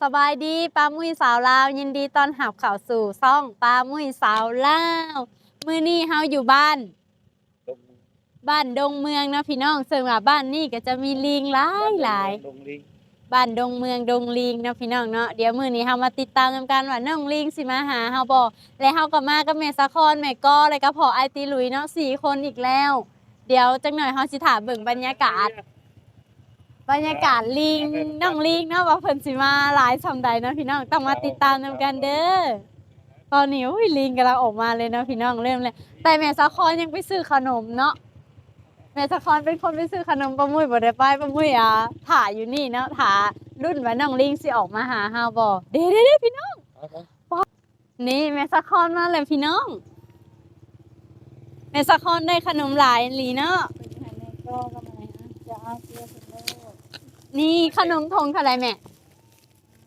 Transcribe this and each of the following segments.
ສະບາຍດີປ້າມຸ້ຍສາວລາວ ຍິນດີຕ້ອນຮັບເຂົ້າສູ່ຊ່ອງປ້າມຸ້ຍສາວລາວ. ມື້ນີ້ເຮົາຢູ່ບ້ານ ບ້ານດົງເມືອງເນາະພີ່ນ້ອງ ເຊິ່ງວ່າບ້ານນີ້ກໍຈະມີລີງຫຼາຍໆ ດົງລີງ ບ້ານດົງເມືອງ ດົງລີງເນາະພີ່ນ້ອງເນາະ. ດຽວມື້ນີ້ເຮົາມາຕິດຕາມນຳກັນວ່ານ້ອງລີງຊິມາຫາເຮົາບໍ່ ແລະເຮົາກໍມາກັບແມ່ສາຄອນ ແມ່ກໍ ແລະກໍພໍ່ອ້າຍຕີລຸຍເນາະ ສີ່ຄົນອີກແລ້ວ. ດຽວຈັກໜ່ອຍເຮົາຊິຖ້າເບິ່ງບັນຍາກາດ ບັນຍາກາດລີງ ນ້ອງລີງເນາະ ວ່າເພິ່ນຊິມາຫຼາຍສ່ຳໃດເນາະພີ່ນ້ອງ ຕ້ອງມາຕິດຕາມນຳກັນເດີ. ຕອນນີ້ ໂອ້ຍ ລີງກຳລັງອອກມາເລີຍເນາະພີ່ນ້ອງ ເລີ່ມແລ້ວ ແຕ່ແມ່ສາຄອນຍັງໄປຊື້ຂະໜົມເນາະ ແມ່ສາຄອນເປັນຄົນໄປຊື້ຂະໜົມ ປ້າມຸ້ຍບໍ່ໄດ້ໄປ ປ້າມຸ້ຍ ອ່າ ຖ້າຢູ່ນີ້ເນາະ ຖ້າລຸ້ນວ່ານ້ອງລີງຊິອອກມາຫາເຮົາບໍ່. ເດ້ໆໆ ພີ່ນ້ອງ ນີ້ແມ່ສາຄອນມາແລ້ວພີ່ນ້ອງ ແມ່ສາຄອນໄດ້ຂະໜົມຫຼາຍອີ່ຫຼີເນາະ. ນີ້ຂະໜົມຖົງເທົ່າໃດແມ່?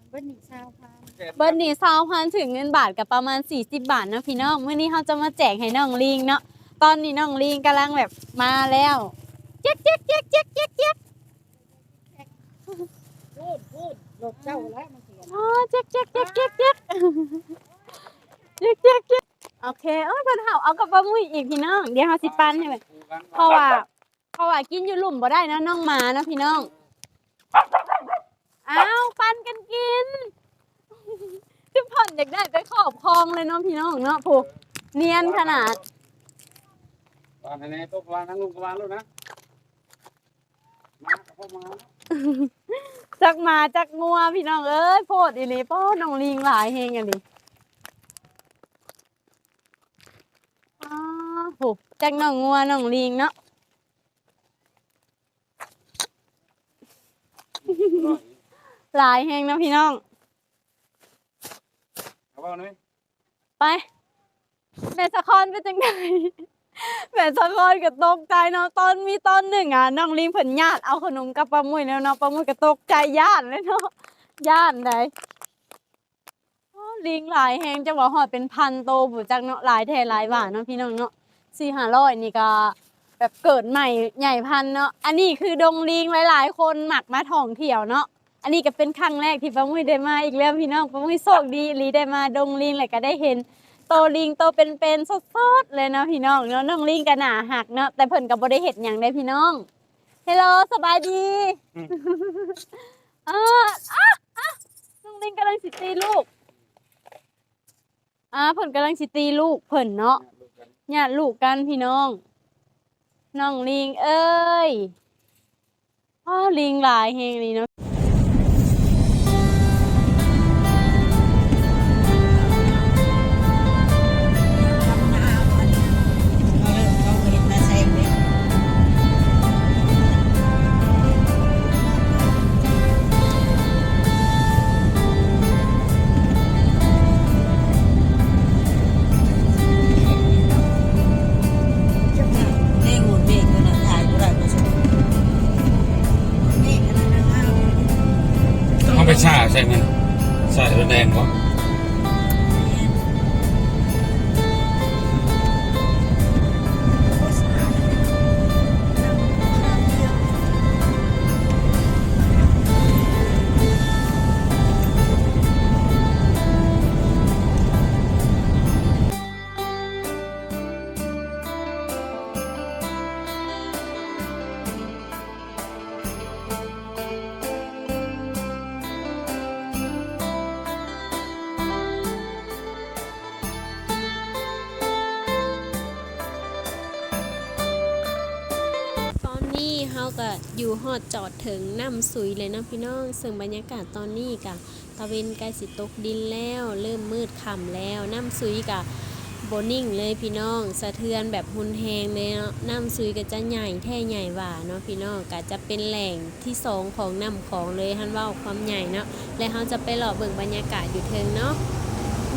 ເບິດນີ້ຊາວພັນ ເບິດນີ້ຊາວພັນ ຖືເງິນບາດກໍປະມານສີ່ສິບບາດເນາະພີ່ນ້ອງ. ມື້ນີ້ເຮົາຈະມາແຈກໃຫ້ນ້ອງລີງເນາະ ຕອນນີ້ນ້ອງລີງກຳລັງແບບມາແລ້ວ ເຈັກໆໆໆໆ ພຸ້ນໆ ລົດເຈົ້າແລ້ວມັນເສຍ ອໍ ເຈັກໆໆໆໆ ເຈັກໆໆ ໂອເຄ. ໂອ້ຍ ເພິ່ນເຮົາເອົາກັບປ້າມຸ້ຍອີກພີ່ນ້ອງ ດຽວເຮົາຊິປັ່ນໃຫ້ເບິ່ງ ເພາະວ່າ ເພາະວ່າກິນຢູ່ລຸ່ມບໍ່ໄດ້ເນາະ ນ້ອງໝາເນາະພີ່ນ້ອງ. ອ້າວ ປັ່ນກັນກິນ ຄືເພິ່ນຢາກໄດ້ໄປຄອບຄອງເລີຍເນາະພີ່ນ້ອງເນາະ ໂອ້ ນຽນຂະໜາດ ວາງໃຫ້ແນ່ ຕົກວາງທາງລຸ່ມກໍວາງໂລດນະ. ໝາກັບພວກໝາ ຈັກໝາຈັກງົວພີ່ນ້ອງເອີຍ ໂພດອີ່ຫຼີ. ປ້າ ນ້ອງລີງຫຼາຍແຮງອີ່ຫຼີ ອ້າ ໂຫ ຈັກນ້ອງງົວນ້ອງລີງເນາະ ຫຼາຍແຮງເນາະພີ່ນ້ອງ. ເອົາເວົ້າໜ່ອຍ ໄປ ແມ່ສາຄອນເປັນຈັ່ງໃດ? ແມ່ສາຄອນກໍຕົກໃຈເນາະ ຕອນ ມີຕອນໜຶ່ງອະ ນ້ອງລີງເພິ່ນຍາດເອົາຂະໜົມກັບປ້າມຸ້ຍແລ້ວເນາະ ປ້າມຸ້ຍກໍຕົກໃຈ ຢ້ານເລີຍເນາະ ຢ້ານໃດ໋. ໂອ້ ລີງຫຼາຍແຮງ ຈັກວ່າຮອດເປັນພັນໂຕບໍ່ຈັກເນາະ ຫຼາຍແທ້ຫຼາຍວ່າເນາະພີ່ນ້ອງເນາະ. ສີ່ຫ້າຮ້ອຍນີ້ກໍແບບເກີດໃໝ່ໃຫຍ່ພັນເນາະ. ອັນນີ້ຄືດົງລີງ ຫຼາຍໆຄົນມັກມາທ່ອງທ່ຽວເນາະ. ອັນນີ້ກໍເປັນຄັ້ງແລກທີ່ປ້າມຸ້ຍໄດ້ມາອີກແລ້ວພີ່ນ້ອງ. ປ້າມຸ້ຍໂຊກດີອີ່ຫຼີ ໄດ້ມາດົງລີງ ແລ້ວກໍໄດ້ເຫັນໂຕລີງໂຕເປັນໆ ສົດໆເລີຍເນາະພີ່ນ້ອງເນາະ. ນ້ອງລີງກໍໜ້າຮັກເນາະ ແຕ່ເພິ່ນກໍບໍ່ໄດ້ເຮັດຫຍັງເດ້ພີ່ນ້ອງ. ເຮລໂລ ສະບາຍດີ. ອືມ ເອີ ອາ ອາ ນ້ອງລີງກຳລັງຊິຕີລູກ. ອາ ເພິ່ນກຳລັງຊິຕີລູກເພິ່ນເນາະ ຍາດລູກກັນ ຍາດລູກກັນພີ່ນ້ອງ. ນ້ອງລີງເອີຍ ອ້າ ລີງຫຼາຍແຮງອີ່ຫຼີເນາະ. ເຮົາໄປສາໃສ່ມັນ ສາລົດແດງບໍ່? ຕອນນີ້ເຮົາກະຢູ່ຮອດຈອດເຖິງນ້ຳສຸຍແລ້ວເນາະພີ່ນ້ອງ. ເຊິ່ງບັນຍາກາດຕອນນີ້ກະຕາເວັນໃກ້ຊິຕົກດິນແລ້ວ ເລີ່ມມືດຄ່ຳແລ້ວ. ນ້ຳສຸຍກະບໍ່ນິ່ງເລີຍພີ່ນ້ອງ ສະເທືອນແບບຮຸນແຮງເລີຍເນາະ. ນ້ຳສຸຍກະຈະໃຫຍ່ແທ້ໃຫຍ່ຫວ່າເນາະພີ່ນ້ອງ ກະຈະເປັນແຫຼ່ງ ທີສອງຂອງນ້ຳຂອງເລີຍ ຄັນເວົ້າຄວາມໃຫຍ່ເນາະ. ແລະເຮົາຈະໄປເລາະເບິ່ງບັນຍາກາດຢູ່ເທິງເນາະ.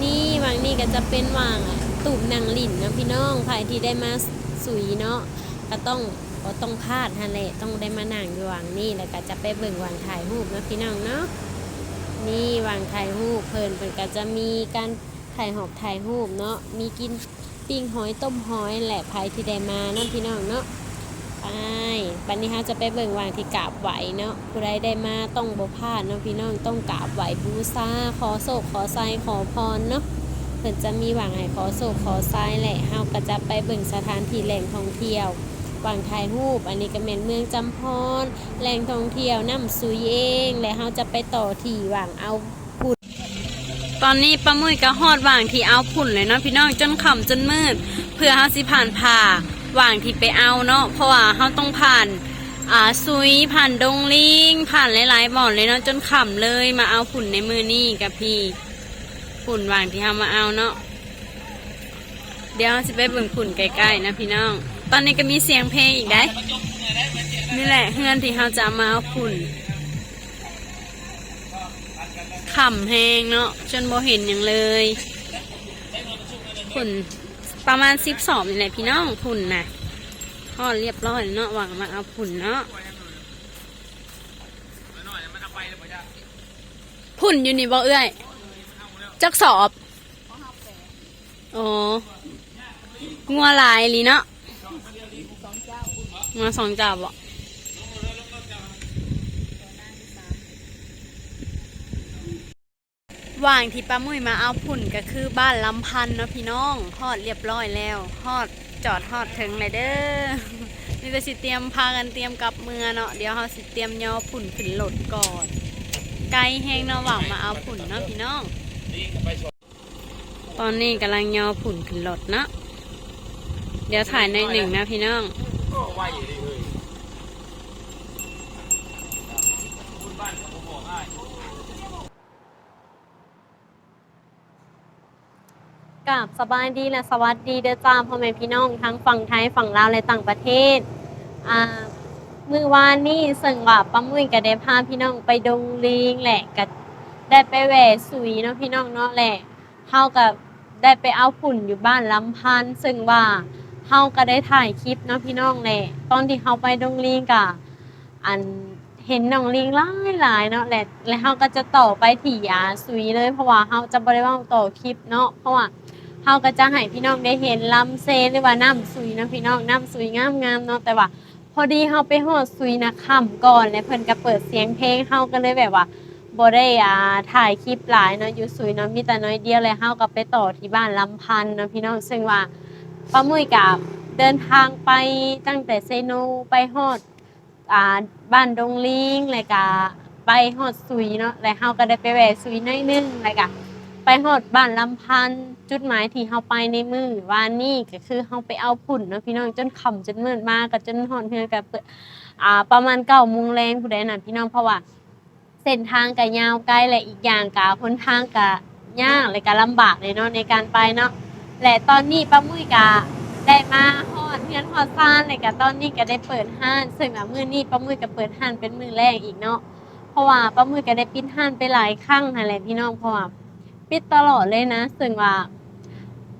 ນີ້ຫວ່າງນີ້ກໍຈະເປັນຫວ່າງຕູບນັ່ງຫຼິ້ນເນາະພີ່ນ້ອງ. ໃຜທີ່ໄດ້ມາສຸຍເນາະ ກໍຕ້ອງ ບໍ່ຕ້ອງພາດຫັ້ນແຫຼະ ຕ້ອງໄດ້ມານັ່ງຢູ່ຫວ່າງນີ້ ແລ້ວກໍຈະໄປເບິ່ງຫວ່າງຖ່າຍຮູບເນາະພີ່ນ້ອງເນາະ. ນີ້ຫວ່າງຖ່າຍຮູບເພິ່ນ ເພິ່ນກໍຈະມີການ ຖ່າຍຮອບຖ່າຍຮູບເນາະ ມີກິນປີ້ງຫອຍ ຕົ້ມຫອຍແຫຼະ ໃຜທີ່ໄດ້ມາເນາະພີ່ນ້ອງເນາະ. ໄປ. ບັດນີ້ເຮົາຈະໄປເບິ່ງຫວ່າງທີ່ກາບໄຫວ້ເນາະ. ຜູ້ໃດໄດ້ມາຕ້ອງບໍ່ພາດເນາະພີ່ນ້ອງ, ຕ້ອງກາບໄຫວ້ບູຊາ ຂໍໂຊກຂໍໄຊຂໍພອນເນາະ. ເພິ່ນຈະມີຫວ່າງໃຫ້ຂໍໂຊກຂໍໄຊແຫຼະ. ເຮົາກໍຈະໄປເບິ່ງສະຖານທີ່ແຫຼ່ງທ່ອງທ່ຽວ ຫວ່າງຖ່າຍຮູບ. ອັນນີ້ກໍແມ່ນເມືອງຈຳພອນ ແຫຼ່ງທ່ອງທ່ຽວນ້ຳສຸຍເອງ ແລະ ເຮົາຈະໄປຕໍ່ທີ່ຫວ່າງເອົາ ຕອນນີ້ປ້າມຸ້ຍກໍຮອດຫວ່າງທີ່ເອົາພຸ້ນແລ້ວເນາະພີ່ນ້ອງ, ຈົນຄ່ຳຈົນມືດ ເພື່ອເຮົາຊິຜ່ານຜ່າຫວ່າງທີ່ໄປເອົາເນາະ, ເພາະວ່າເຮົາຕ້ອງຜ່ານ ອ່າ ສຸຍ ຜ່ານດົງລິງ ຜ່ານຫຼາຍໆບ່ອນເລີຍເນາະ, ຈົນຄ່ຳເລີຍ. ມາເອົາພຸ້ນໃນມື້ນີ້ກັບພີ່ ພຸ້ນຫວ່າງທີ່ເຮົາມາເອົາເນາະ. ດຽວເຮົາຊິໄປເບິ່ງພຸ້ນໃກ້ໆນະພີ່ນ້ອງ. ຕອນນີ້ກໍມີສຽງເພງອີກໄດ໋. ນີ້ແຫຼະເຮືອນທີ່ເຮົາຈະເອົາມາເອົາພຸ້ນ. ຄ່ຳແຮງເນາະ ຈົນບໍ່ເຫັນຫຍັງເລີຍ. ພຸ້ນປະມານສິບສອງນີ້ແຫຼະພີ່ນ້ອງ, ພຸ້ນນະ ຮອດລຽບຮ້ອຍເນາະ, ຫວ່າງມາເອົາພຸ້ນເນາະ. ພຸ້ນຢູ່ນີ້ບໍ່ເອື້ອຍ? ຈັກສອບ? ອໍ ງົວຫຼາຍອີ່ຫຼີເນາະ. ງົວສອງເຈົ້າບໍ? ຫວ່າງທີ່ປ້າມຸ້ຍມາເອົາພຸ້ນກໍຄືບ້ານລຳພັນເນາະພີ່ນ້ອງ. ຮອດລຽບຮ້ອຍແລ້ວ, ຮອດ ຈອດຮອດເທິງແລ້ວເດີ. ນີ້ກໍຊິຕຽມ ພາກັນຕຽມກັບເມືອເນາະ. ດຽວເຮົາຊິຕຽມຍໍພຸ້ນຂຶ້ນລົດກ່ອນ. ໄກແຮງເນາະ, ຫວ່າງມາເອົາພຸ້ນເນາະພີ່ນ້ອງ. ຕອນນີ້ກຳລັງຍໍຝຸ່ນຂຶ້ນລົດເນາະ. ດຽວຖ່າຍໜ້ອຍໜຶ່ງນະພີ່ນ້ອງ. ກາບສະບາຍດີ ແລະ ສະຫວັດດີເດີຈ້າ ພໍ່ແມ່ພີ່ນ້ອງທັງຝັ່ງໄທ, ຝັ່ງລາວ ແລະ ຕ່າງປະເທດ. ອ່າ ມື້ວານນີ້ເຊິ່ງວ່າປ້າມຸ້ຍກໍໄດ້ພາພີ່ນ້ອງໄປດົງລິງ ແລະ ກໍໄດ້ໄປແວ່ສຸຍເນາະພີ່ນ້ອງເນາະ ແລະ ເຮົາກໍໄດ້ໄປເອົາຝຸ່ນຢູ່ບ້ານລຳພັນ ເຊິ່ງວ່າເຮົາກໍໄດ້ຖ່າຍຄລິບເນາະພີ່ນ້ອງ ແລະ ຕອນທີ່ເຮົາໄປດົງລິງກໍ ອັນ ເຫັນນ້ອງລິງຫຼາຍໆເນາະ ແລະ ແລະ ເຮົາກໍຈະຕໍ່ໄປທີ່ ອ່າ ສຸຍເລີຍ ເພາະວ່າເຮົາຈະບໍ່ໄດ້ເວົ້າຕໍ່ຄລິບເນາະ ເພາະວ່າເຮົາກໍຈະໃຫ້ພີ່ນ້ອງໄດ້ເຫັນລຳເຊ ຫຼືວ່ານ້ຳສຸຍເນາະພີ່ນ້ອງ. ນ້ຳສຸຍງາມໆເນາະ ແຕ່ວ່າ ພໍດີເຮົາໄປຮອດສຸຍນະຄ່ຳກ່ອນ ແລະ ເພິ່ນກໍເປີດສຽງເພງ ເຮົາກໍເລີຍແບບວ່າບໍ່ໄດ້ ອ່າ ຖ່າຍຄລິບຫຼາຍເນາະ ຢູ່ສຸຍເນາະ ມີແຕ່ໜ້ອຍດຽວ ແລະ ເຮົາກໍໄປຕໍ່ທີ່ບ້ານລຳພັນເນາະພີ່ນ້ອງ. ເຊິ່ງວ່າປ້າມຸ້ຍກໍເດີນທາງໄປຕັ້ງແຕ່ເຊໂນ ໄປຮອດ ອ່າ ບ້ານດົງລິງ ແລະ ກະໄປຮອດສຸຍເນາະ ແລະ ເຮົາກໍໄດ້ໄປແວ່ສຸຍໜ້ອຍໜຶ່ງ ແລະ ກະໄປຮອດບ້ານລຳພັນ. ຈຸດໝາຍທີ່ເຮົາໄປໃນມື້ວານນີ້ ກໍຄືເຮົາໄປເອົາຝຸ່ນເນາະພີ່ນ້ອງ ຈົນຄ່ຳຈົນມືດມາ ກໍຈົນຮອດເຮືອນ ກໍ ອ່າ ປະມານເກົ້າໂມງແລງພຸ້ນໃດນະພີ່ນ້ອງ ເພາະວ່າ ເສັ້ນທາງກະຍາວໄກ ແລະ ອີກຢ່າງກະຫົນທາງກະຍາກ ແລະ ກະລຳບາກແດ່ເນາະ ໃນການໄປເນາະ. ແລະ ຕອນນີ້ປ້າມຸ້ຍກະໄດ້ມາຮອດເຮືອນຮອດຊານ ແລະ ກະຕອນນີ້ກະໄດ້ເປີດຮ້ານ ເຊິ່ງວ່າມື້ນີ້ປ້າມຸ້ຍກະເປີດຮ້ານເປັນມື້ແລກອີກເນາະ ເພາະວ່າປ້າມຸ້ຍກະໄດ້ປິດຮ້ານໄປຫຼາຍຄັ້ງຫັ້ນແຫຼະພີ່ນ້ອງ ເພາະວ່າ ປິດຕະຫຼອດເລີຍນະ ເຊິ່ງວ່າ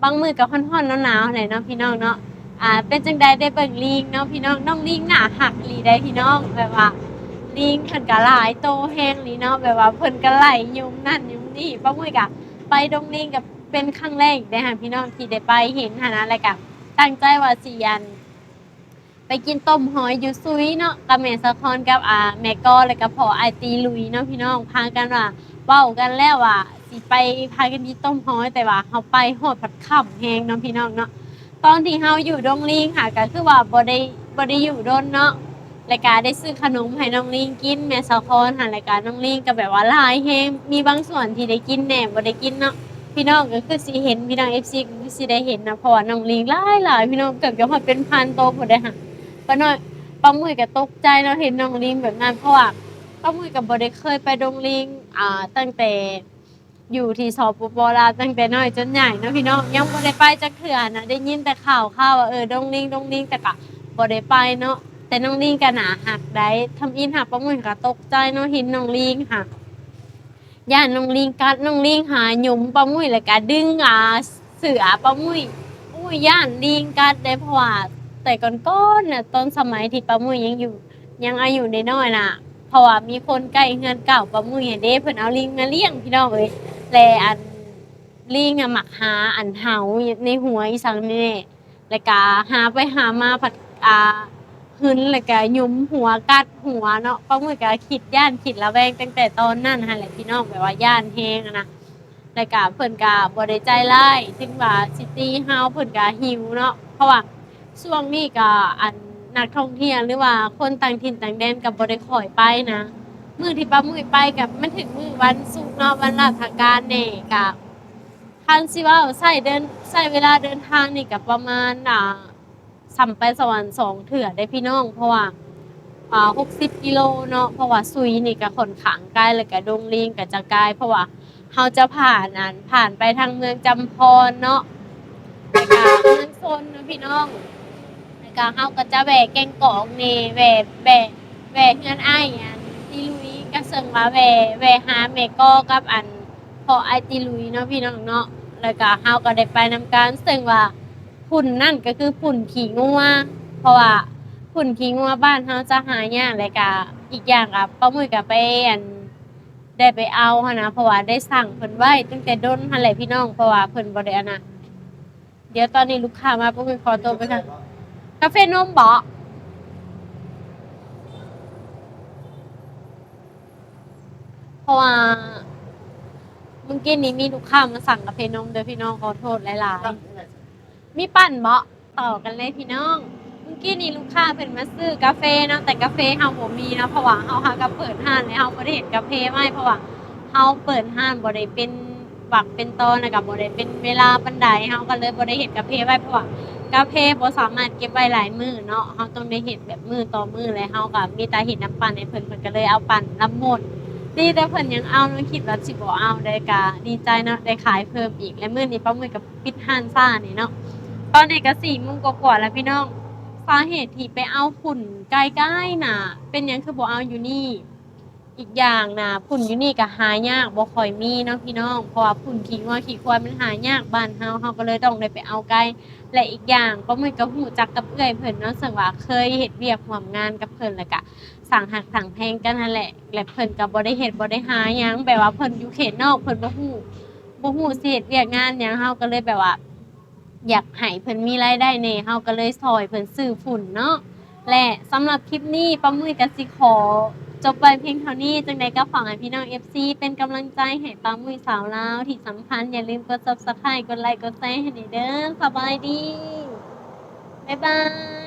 ບາງມື້ກໍຮ້ອນໆ ໜາວໆ ຫັ້ນແຫຼະເນາະພີ່ນ້ອງເນາະ. ອ່າ ເປັນຈັ່ງໃດ ໄດ້ເບິ່ງລິງເນາະພີ່ນ້ອງ ນ້ອງລິງໜ້າຮັກອີ່ຫຼີໃດ໋ພີ່ນ້ອງ ແບບວ່າລິງເພິ່ນກໍຫຼາຍໂຕແຮງອີ່ຫຼີເນາະ ແບບວ່າເພິ່ນກໍໄລ່ຍຸງນັ້ນຍຸງນີ້. ປ້າມຸ້ຍກໍໄປດົງລິງກໍເປັນຄັ້ງແລກອີກເດ້ຫັ້ນພີ່ນ້ອງ ທີ່ໄດ້ໄປເຫັນຫັ້ນນະ ແລ້ວກໍຕັ້ງໃຈວ່າຊິ ອັນ ໄປກິນຕົ້ມຫອຍຢູ່ສຸຍເນາະ ກັບແມ່ສາຄອນ ກັບ ອ່າ ແມ່ກໍ ແລ້ວກໍພໍ່ອ້າຍຕີລຸຍເນາະພີ່ນ້ອງ ພາກັນວ່າເວົ້າກັນແລ້ວວ່າຊິໄປພາກັນກິນຕົ້ມຫອຍ ແຕ່ວ່າເຮົາໄປຮອດພັດຄ່ຳແຮງເນາະພີ່ນ້ອງເນາະ. ຕອນທີ່ເຮົາຢູ່ດົງລິງຫາ ກໍຄືວ່າບໍ່ໄດ້ ບໍ່ໄດ້ຢູ່ດົນເນາະ ແລ້ວກໍໄດ້ຊື້ຂະໜົມໃຫ້ນ້ອງລິງກິນ ແມ່ສາຄອນຫັ້ນ ແລ້ວກໍນ້ອງລິງກໍແບບວ່າຫຼາຍແຮງ ມີບາງສ່ວນທີ່ໄດ້ກິນແດ່ ບໍ່ໄດ້ກິນເນາະ. ພີ່ນ້ອງກໍຄືຊິເຫັນ ພີ່ນ້ອງເອັຟຊີກໍຄືຊິໄດ້ເຫັນນະ ເພາະວ່ານ້ອງລິງຫຼາຍໆ ພີ່ນ້ອງ ເກືອບຈະຮອດເປັນພັນໂຕພຸ້ນເດ້ຫະ. ປ້ານ້ອຍ ປ້າມຸ້ຍກໍຕົກໃຈເນາະ ເຫັນນ້ອງລິງແບບນັ້ນ ເພາະວ່າປ້າມຸ້ຍກໍບໍ່ໄດ້ເຄີຍໄປດົງລິງ ອ່າ ຕັ້ງແຕ່ຢູ່ທີ່ ສປປ ລາວ ຕັ້ງແຕ່ນ້ອຍຈົນໃຫຍ່ເນາະພີ່ນ້ອງ ຍັງບໍ່ໄດ້ໄປຈັກເທື່ອນະ. ໄດ້ຍິນແຕ່ຂ່າວໆ ວ່າ ເອີ ດົງລິງ ດົງລິງ ແຕ່ກະບໍ່ໄດ້ໄປເນາະ. ແຕ່ນ້ອງລິງກໍໜ້າຮັກໃດ໋ ທຳອິດຫາ ປ້າມຸ້ຍກໍຕົກໃຈເນາະ ເຫັນນ້ອງລິງຫາ ຢ້ານນ້ອງລິງກັດ ນ້ອງລິງຫາຫຍຸມປ້າມຸ້ຍ ແລ້ວກະດຶງ ອ່າ ເສື້ອປ້າມຸ້ຍ. ໂອ້ຍ ຢ້ານລິງກັດເດ້ ເພາະວ່າແຕ່ກ່ອນໆນະ ຕອນສະໄໝທີ່ປ້າມຸ້ຍຍັງຢູ່ ຍັງອາຍຸນ້ອຍໆນະ ເພາະວ່າມີຄົນໃກ້ເຮືອນເກົ່າປ້າມຸ້ຍຫັ້ນເດ້ ເພິ່ນເອົາລິງມາລ້ຽງ ພີ່ນ້ອງເອີຍ. ແລະ ອັນ ລິງອະມັກຫາ ອັນ ເຫົ່າໃນຫົວອີ່ສັງນີ້ແຫຼະ ແລ້ວກະຫາໄປຫາມາພັດ ອ່າ ຫຶນ ແລ້ວກະຍຸມຫົວ ກັດຫົວເນາະ. ປ້າໝຸ້ຍກະຄິດຢ້ານ ຄິດລະແວງຕັ້ງແຕ່ຕອນນັ້ນຫັ້ນແຫຼະພີ່ນ້ອງ ແບບວ່າຢ້ານແຮງຫັ້ນນະ. ແລ້ວກະເພິ່ນກະບໍ່ໄດ້ໃຈຮ້າຍ ເຖິງວ່າຊິຕີເຮົາ ເພິ່ນກະຫິວເນາະ ເພາະວ່າຊ່ວງນີ້ກະ ອັນ ນັກທ່ອງທ່ຽວ ຫຼືວ່າຄົນຕ່າງຖິ່ນຕ່າງແດນກະບໍ່ໄດ້ຄ່ອຍໄປນະ. ມື້ທີ່ປ້າໝຸ້ຍໄປກະ ມັນເຖິງມື້ວັນສຸກເນາະ ວັນລາຊະການແດ່ ກະ ຄັນຊິເວົ້າໃຊ້ເດີນ ໃຊ້ເວລາເດີນທາງນີ້ກະປະມານ ອ່າ ສ່ຳໄປສະຫວັນສອງເທື່ອເດ້ພີ່ນ້ອງ ເພາະວ່າ ອ່າ ຫົກສິບກິໂລເນາະ ເພາະວ່າຊຸຍນີ້ກະຂ້ອນຂ້າງໄກ ແລ້ວກະດົງລີງກະຈະໄກ ເພາະວ່າເຮົາຈະຜ່ານ ອັນ ຜ່ານໄປທາງເມືອງຈຳພອນເນາະ ແລ້ວກະເມືອງຊົນເນາະພີ່ນ້ອງ ແລ້ວກະເຮົາກະຈະແວ່ແກ້ງກອກແດ່ ແວ່ ແວ່ ແວ່ເຮືອນອ້າຍ ອັນ ຕິລຸຍ ກະເຊິ່ງວ່າແວ່ ແວ່ຫາແມ່ກໍກັບ ອັນ ພໍ່ອ້າຍຕິລຸຍເນາະພີ່ນ້ອງເນາະ ແລ້ວກະເຮົາກະໄດ້ໄປນຳກັນ ເຊິ່ງວ່າຝຸ່ນນັ້ນກະຄືຝຸ່ນຂີ້ງົວ ເພາະວ່າຝຸ່ນຂີ້ງົວບ້ານເຮົາຈະຫາຍາກ ແລ້ວກະອີກຢ່າງກະປ້າໝຸ້ຍກະໄປ ອັນ ໄດ້ໄປເອົາຫັ້ນນະ ເພາະວ່າໄດ້ສັ່ງເພິ່ນໄວ້ຕັ້ງແຕ່ດົນຫັ້ນແຫຼະພີ່ນ້ອງ ເພາະວ່າເພິ່ນບໍ່ໄດ້ ອັນນະ ດຽວຕອນນີ້ລູກຄ້າມາ ປ້າໝຸ້ຍຂໍຕົວໄປກ່ອນ. ກາເຟນົມບໍ? ເພາະວ່າມື້ກີ້ນີ້ມີລູກຄ້າມາສັ່ງກາເຟນົມເດີພີ່ນ້ອງ ຂໍໂທດຫຼາຍໆ. ມີປັ່ນບໍ? ຕໍ່ກັນເລີຍພີ່ນ້ອງ ມື້ກີ້ນີ້ລູກຄ້າເພິ່ນມາຊື້ກາເຟເນາະ ແຕ່ກາເຟເຮົາບໍ່ມີເນາະ ເພາະວ່າເຮົາຫາກະເປີດຮ້ານ ແລະເຮົາບໍ່ໄດ້ເຮັດກາເຟໄວ້ ເພາະວ່າເຮົາເປີດຮ້ານບໍ່ໄດ້ເປັນ ວັກເປັນຕອນ ແລ້ວກະບໍ່ໄດ້ເປັນເວລາປານໃດ ເຮົາກະເລີຍບໍ່ໄດ້ເຮັດກາເຟໄວ້ ເພາະວ່າກາເຟບໍ່ສາມາດເກັບໄວ້ຫຼາຍມື້ເນາະ ເຮົາຕ້ອງໄດ້ເຮັດແບບມື້ຕໍ່ມື້ ແລະເຮົາກະມີແຕ່ເຮັດນ້ຳປັ່ນໃຫ້ເພິ່ນ ເພິ່ນກະເລີຍເອົາປັ່ນລຳໝົດ. ດີແຕ່ເພິ່ນຍັງເອົາເນາະ ຄິດວ່າຊິບໍ່ເອົາ ແຕ່ກະດີໃຈເນາະ ໄດ້ຂາຍເພີ່ມອີກ ແລະມື້ນີ້ປ້າໝຸ້ຍກະປິດຮ້ານຊ້າແດ່ເນາະ. ຕອນນີ້ກະສີ່ໂມງກວ່າໆແລ້ວພີ່ນ້ອງ. ສາເຫດທີ່ໄປເອົາຝຸ່ນໄກໆນະ ເປັນຫຍັງຄືບໍ່ເອົາຢູ່ນີ້? ອີກຢ່າງນະ ຝຸ່ນຢູ່ນີ້ກະຫາຍາກ ບໍ່ຄ່ອຍມີເນາະພີ່ນ້ອງ ເພາະວ່າຝຸ່ນຂີ້ງົວຂີ້ຄວາຍມັນຫາຍາກ ບ້ານເຮົາ ເຮົາກະເລີຍຕ້ອງໄດ້ໄປເອົາໄກ ແລະອີກຢ່າງປ້າໝຸ້ຍກະຮູ້ຈັກກັບເອື້ອຍເພິ່ນເນາະ ເຊິ່ງວ່າເຄີຍເຮັດວຽກຮ່ວມງານກັບເພິ່ນ ແລ້ວກະສ້າງຮັກສ້າງແພງກັນຫັ້ນແຫຼະ ແລະເພິ່ນກະບໍ່ໄດ້ເຮັດບໍ່ໄດ້ຫາຫຍັງ ແບບວ່າເພິ່ນຢູ່ເຂດນອກ ເພິ່ນບໍ່ຮູ້ ບໍ່ຮູ້ຊິເຮັດວຽກງານຫຍັງ ເຮົາກະເລີຍແບບວ່າ ຢາກໃຫ້ເພິ່ນມີລາຍໄດ້ແດ່ ເຮົາກະເລີຍຊ່ອຍເພິ່ນຊື້ຝຸ່ນເນາະ. ແລະສຳລັບຄລິບນີ້ ປ້າໝຸ້ຍກະຊິຂໍຈົບໄວ້ພຽງເທົ່ານີ້ ຈັ່ງໃດກະຝາກໃຫ້ພີ່ນ້ອງເອັຟຊີເປັນກຳລັງໃຈໃຫ້ປ້າໝຸ້ຍສາວລາວ ທີ່ສຳຄັນຢ່າລືມກົດ Subscribe ກົດໄລ ກົດແຊໃຫ້ແດ່ເດີ. ສະບາຍດີ ບາຍບາຍ.